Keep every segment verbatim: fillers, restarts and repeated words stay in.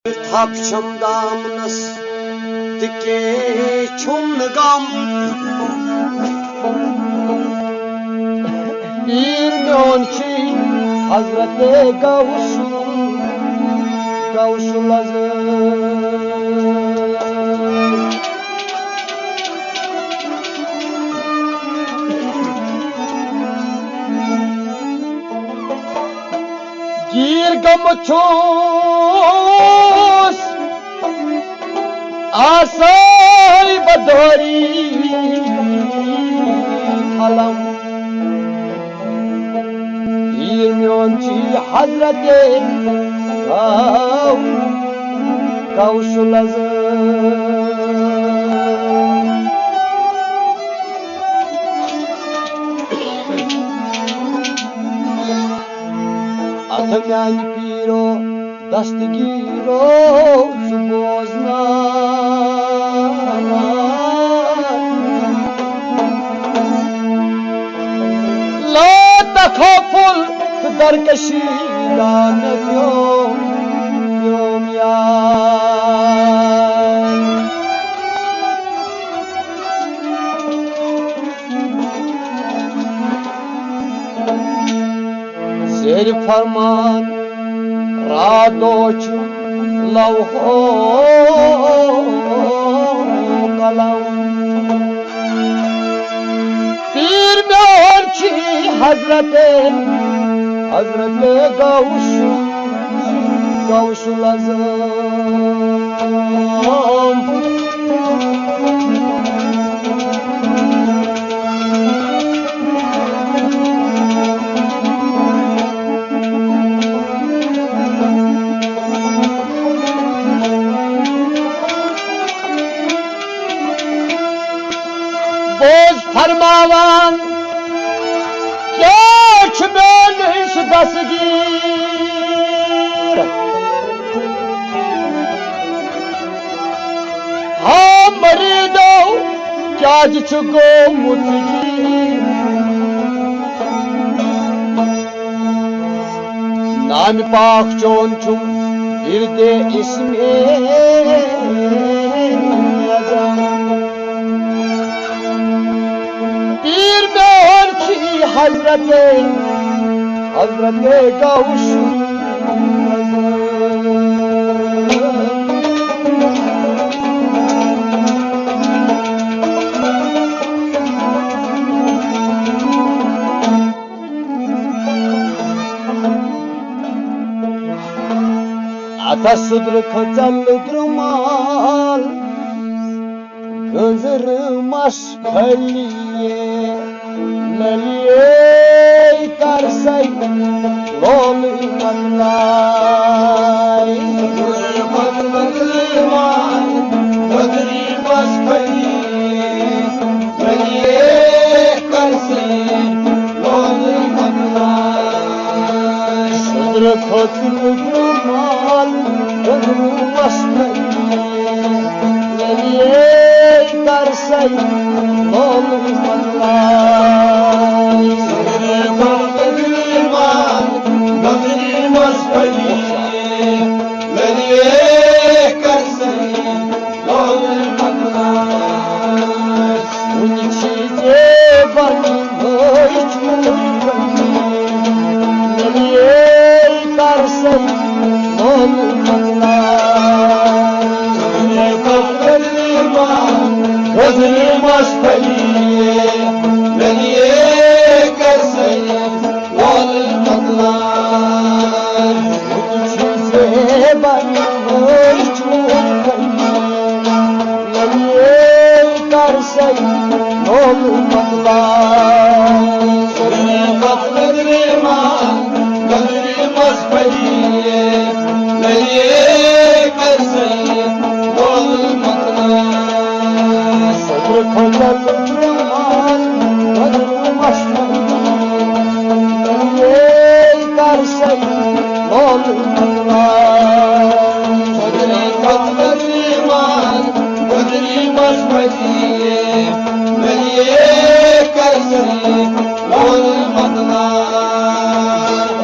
تھپھ چھم دامنس تہٕ کینٛہہ چھُم نہٕ غم۔ پیٖر میون چھی حضرت غوث، غوث العظم۔ گیٖر گوٚمُت چھُس آسٲے بدوری قلم۔ پیٖر میون چھی حضرت غوث العظم۔ اتھ میانہِ پیٖرو دستگیٖرو ژٕ بوزناو۔ لا تخافل تہٕ درکشی لا مےٚ پیوم، پیوم یار۔ زیر فرمان راتو چھُ لوحو قلم۔ پیٖر میون چھی حضرت، حضرت غوث، غوث العظم۔ بوز فرماوان، کیٛاہ چھُ میٲنِس دستگیٖر؟ ہا مریدو، کیٛازِ چھُ گوٚمُت یہِ؟ نامِ پاک چون چھُم ورد اسم اعظم۔ پیٖر میون چھی حضرت، حضرت غوث۔ اتس سُدرٕ کھٔژل درٛمال، گٔنزرٕ مس پھلیے، للیے کر سَے لولہٕ مۄکلاے۔ سُدرٕ کھٔژل درٛمال، گٔنزرٕ مس پھلیے، للیے کر سَے لولہٕ مۄکلاے۔ سُدرٕ کھٔژل درٛمال، گٔنزرٕ مس پھلیے، للیے کر سَے لولہٕ مۄکلاے۔ سُدرٕ کھٔژل درٛمال، گٔنزرٕ مس پھلیے، للیے کر سَے لولہٕ مۄکلاے۔ وُنہِ چھِ زیبن وٲے چوٗر کٔنۍ، للیے کر سَے لولہٕ مۄکلاے۔ گٔنزرٕ مس پھلیے، للیے کر سَے لولہٕ مۄکلاے۔ وُنہِ چھِ زیبن وٲے چوٗر کٔنۍ، للیے کر سَے لولہٕ مۄکلاے۔ سُدرٕ کھٔژل درٛمال، گٔنزرٕ مس پھلیے، للیے کر سَے لولہٕ مۄکلاے۔ سُدرٕ کھٔژل درٛمال، گٔنزرٕ مس پھلیے، للیے کر سَے لولہٕ مۄکلاے۔ سُدرٕ کھٔژل درٛمال، گٔنزرٕ مس پھلیے، للیے کر سَے لولہٕ مۄکلاے۔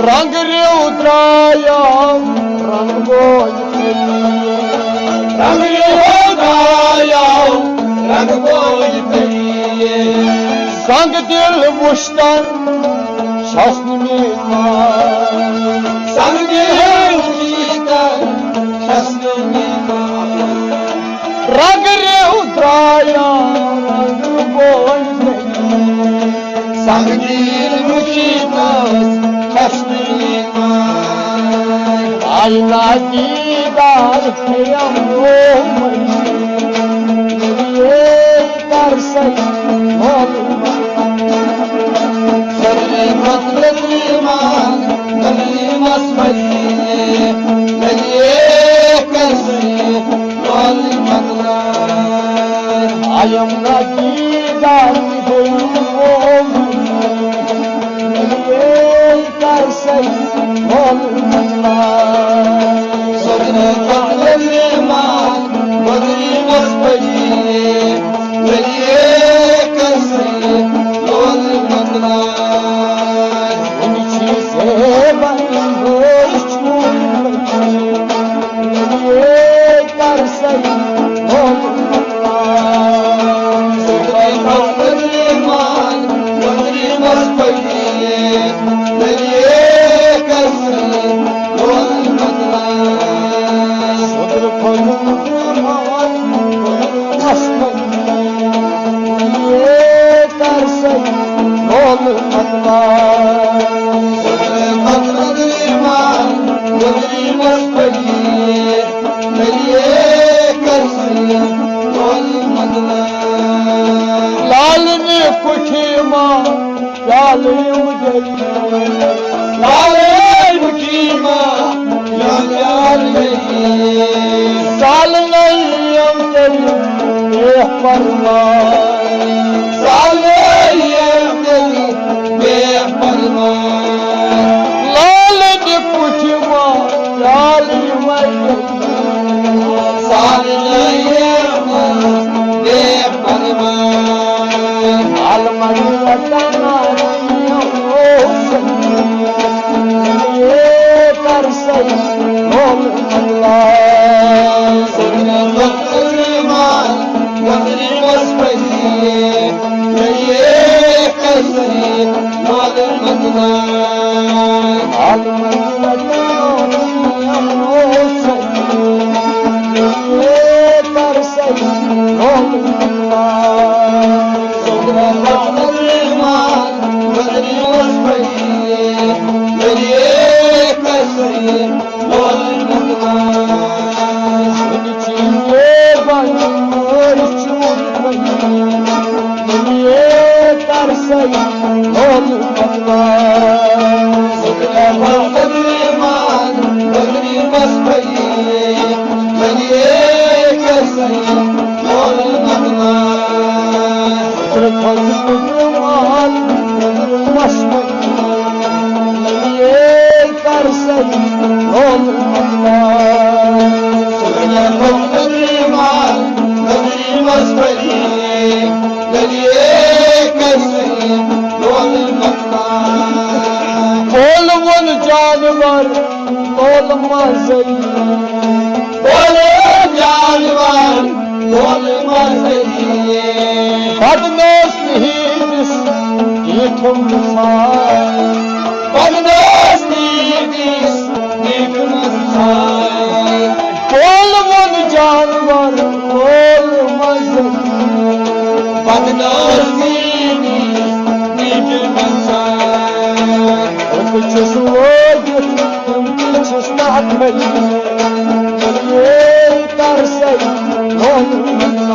رنگ ریو درٛایو، رنگ گوٚو یہِ زنگ دل وُچھتن چھس نہٕ میٖمان۔ زنگ دل وُچھتن چھس نہٕ میٖمان۔ رگ ریو درٛایا رنگ بوے تٔمۍ۔ زنگ دل وُچھتس چھس نہٕ میٖمان۔ آیہِ نا دیٖدار ہیم او مٔنی۔ کر سہی مول۔ صدرِ مقدس ایمان، تسلیمس پٔزی۔ ملیے کر سہی مول مطلب۔ آیم نا دیٖدار ہیم او مٔنی۔ ملیے کر سہی مول مطلب۔ صدرِ مقدس ایمان، تسلیمس پٔزی۔ ملیے کر سہی مول مطلب۔ وُنہِ چھِ زیبن وٲلۍ چھُ ملیے کر سہی مول مطلب۔ صدرِ مقدس ایمان، تسلیمس پٔزی۔ ملیے کر سہی مول مطلب۔ صدرِ مقدس ایمان، تسلیمس پٔزی۔ ملیے کر سہی مول مطلب۔ صدرِ مقدس ایمان، تسلیمس پٔزی۔ ملیے کر سہی مول مطلب۔ لالنہِ کُٹھِ ما پیالہٕ یِم گٔیی۔ لالنہِ کُٹھِ ما پیالہٕ یِم گٔیی۔ سالنہٕ یِم تیٚلہِ بے پرواہ۔ سالنہٕ یِم تیٚلہِ بے پرواہ۔ لالنہِ کُٹھِ ما پیالہٕ یِم گٔیی۔ سالنہٕ یِم بے پرواہ۔ عالمن وطن اوس۔ ملیے کر سہی مول مطلب۔ صدرِ مقدس ایمان، تسلیمس پٔزی۔ ملیے کر سہی مول مطلب۔ عالمن وطن اوس۔ ملیے کر سہی مول مطلب۔ صدرِ مقدس ایمان، تسلیمس پٔزی۔ ملیے کر سہی مول مطلب۔ وُنہِ چھِ زیبن وٲلۍ چھُ ملیے کر سہی مول مطلب۔ صدرِ مقدس ایمان، تسلیمس پٔزی۔ ملیے کر سہی مول مطلب۔ صدرِ مقدس ایمان، تسلیمس پٔزی۔ ملیے کر سہی مول مطلب۔ صدرِ مقدس ایمان، تسلیمس پٔزی۔ ملیے کر سہی مول مطلب۔ مول وول جانور، مول مزٕے۔ مول جانور، مول مزٕے۔ بدناز نیٖرِس بیٖٹھُم مثال۔ بدناز نیٖرِس بیٖٹھُم مثال۔ مول وول جانور، مول مزٕے۔ بدناز نیٖرِس بیٖٹھُم مثال۔ بہٕ چھُس لٲگِتھ، تِم تہِ چھِس نہٕ اَتھَے۔ ملیے کر سہی مول مطلب۔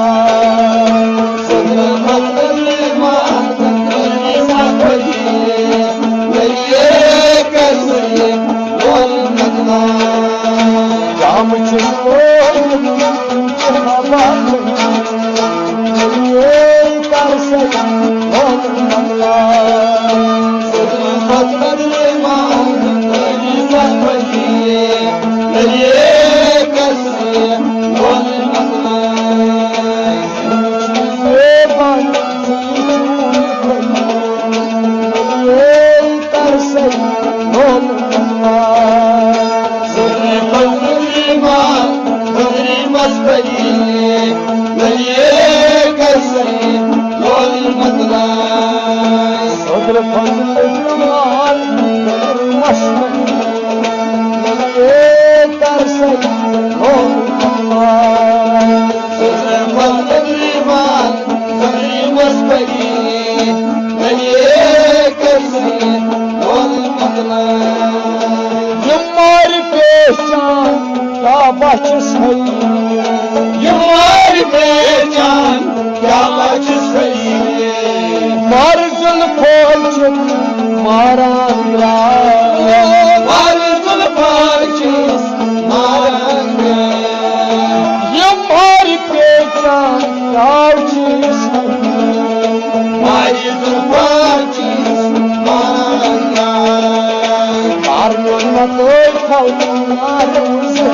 صدرِ مقدس ایمان، تسلیمس پٔزی۔ ملیے کر سہی مول مطلب۔ جام چھُس لٲگِتھ، تِم تہِ حوالہٕ۔ ملیے کر سہی مول مطلب۔ صدرِ مقدس ایمان، تسلیمس پٔزی۔ ملیے کر سہی مول مطلب۔ زیبن ژٕ چھُکھ ملیے کر سہی مول مطلب۔ صدرِ مقدس ایمان، تسلیمس پٔزی۔ ملیے کر چھُس ہے۔ یہِ مارِ پیچان کیٛاہ چھُس ہے۔ مارٕ زُلفو چھُکھ ماران درٛاو۔ مارٕ زُلفو چھُس ماران درٛاو۔ یہِ مارِ پیچان کیٛاہ چھُس ہے۔ مارِ زُلفو چھُس ماران درٛاو۔ مارٕ زُلفو چھُس ماران درٛاو۔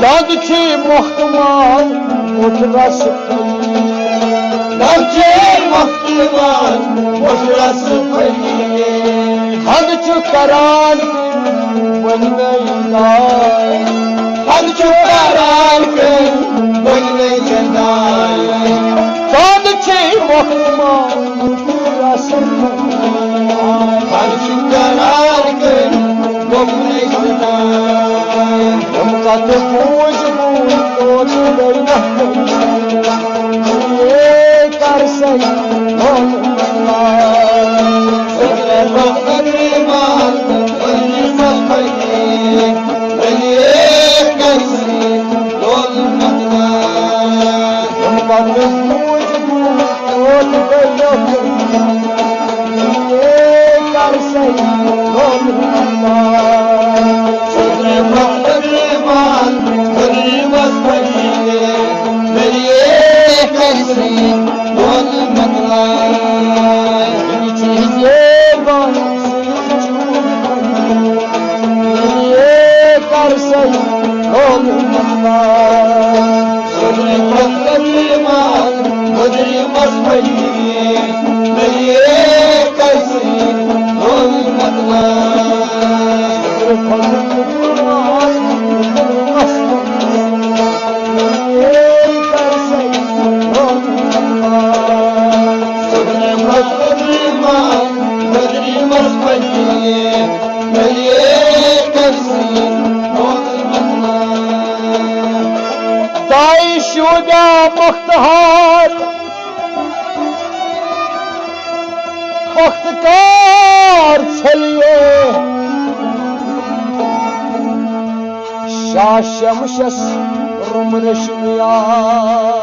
دَگ چھے مۄختہٕ مال، اوٚٹھ رَس پھٔلۍ۔ دَگ چھے مۄختہٕ مال، اوٚٹھ رَس پھٔلۍ۔ حد چھُ کران، وۄنۍ نَے داے۔ حد چھُ کران، وۄنۍ نَے داے۔ دَگ چھے مۄختہٕ مال، اوٚٹھ رَس پھٔلۍ۔ حد چھُ کران، وۄنۍ نَے داے۔ یِم کَتھٕ بوٗزۍ بوٗزۍ توتہِ گٔے نہ۔ اے کر سہی لول مکان۔ یِم کَتھٕ بوٗزۍ بوٗزۍ توتہِ گٔے نہ۔ اے کر سہی لول مکان۔ تائی شوبیا مختہار، مختکار ژھلیے۔ شاہ شمشس رُم رشمیا۔